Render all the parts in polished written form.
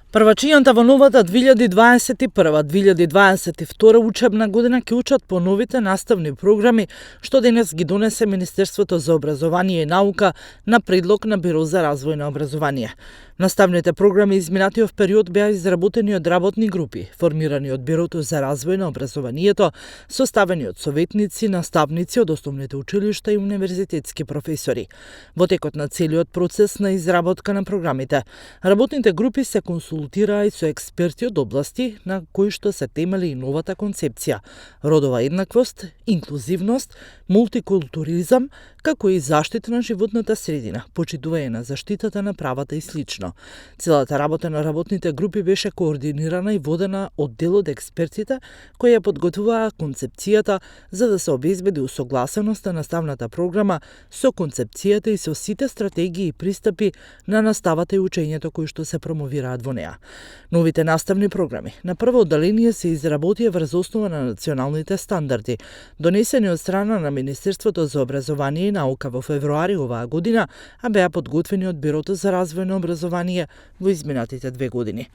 Првачињата во новата 2021-2022 учебна година ќе учат по новите наставни програми што денес ги донесе Министерството за образование и наука на предлог на Биро за развој на образование. Наставните програми изминатиот период беа изработени од работни групи, формирани од Бирото за развој на образованието, составени од советници, наставници од основните училишта и универзитетски професори. Во текот на целиот процес на изработка на програмите, работните групи се консултираа и со експерти од области на кои што се темели и новата концепција – родова еднаквост, инклузивност, мултикултуризам, како и заштита на животната средина, почитување на заштитата на правата и слично. Целата работа на работните групи беше координирана и водена од дел од експертите кои ја подготвуваа концепцијата за да се обезбеди усогласеност на наставната програма со концепцијата и со сите стратегии и пристапи на наставата и учењето кои што се промовираат во неа. Новите наставни програми на прво одделение се изработија врз основа на националните стандарди, донесени од страна на Министерството за образование и наука во февруари оваа година, а беа подготвени од Бирото за развој на образование во изминатите 2 години.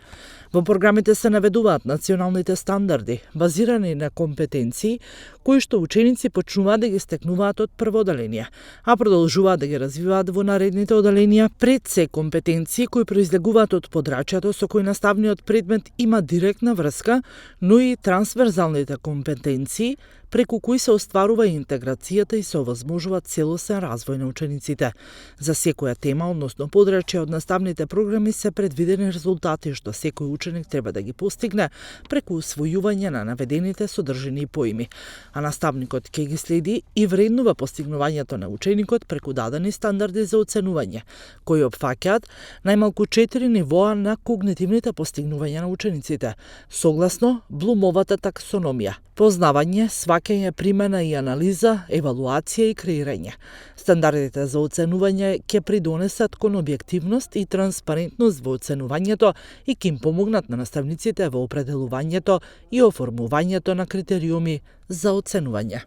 Во програмите се наведуваат националните стандарди, базирани на компетенции кои што ученици почнуваат да ги стекнуваат од прво одделение, а продолжуваат да ги развиваат во наредните одделенија, пред се компетенции кои произлегуваат од подрачјето со кој наставниот предмет има директна врска, но и трансверзалните компетенции преку кои се остварува интеграцијата и се овозможува целосен развој на учениците. За секоја тема, односно подрачје од наставните програми се предвидени резултати што секој ученик треба да ги постигне преку усвојување на наведените содржини и поими, а наставникот ќе ги следи и вреднува постигнувањето на ученикот преку дадени стандарди за оценување, кои опфаќаат најмалку 4 нивоа на когнитивните постигнувања на учениците, согласно Блумовата таксономија: познавање, сваќање, примена и анализа, евалуација и креирање. Стандардите за оценување ќе придонесат кон објективност и транспарентност во оценувањето и ќе им помогнат на наставниците во определувањето и оформувањето на критериуми за оценување.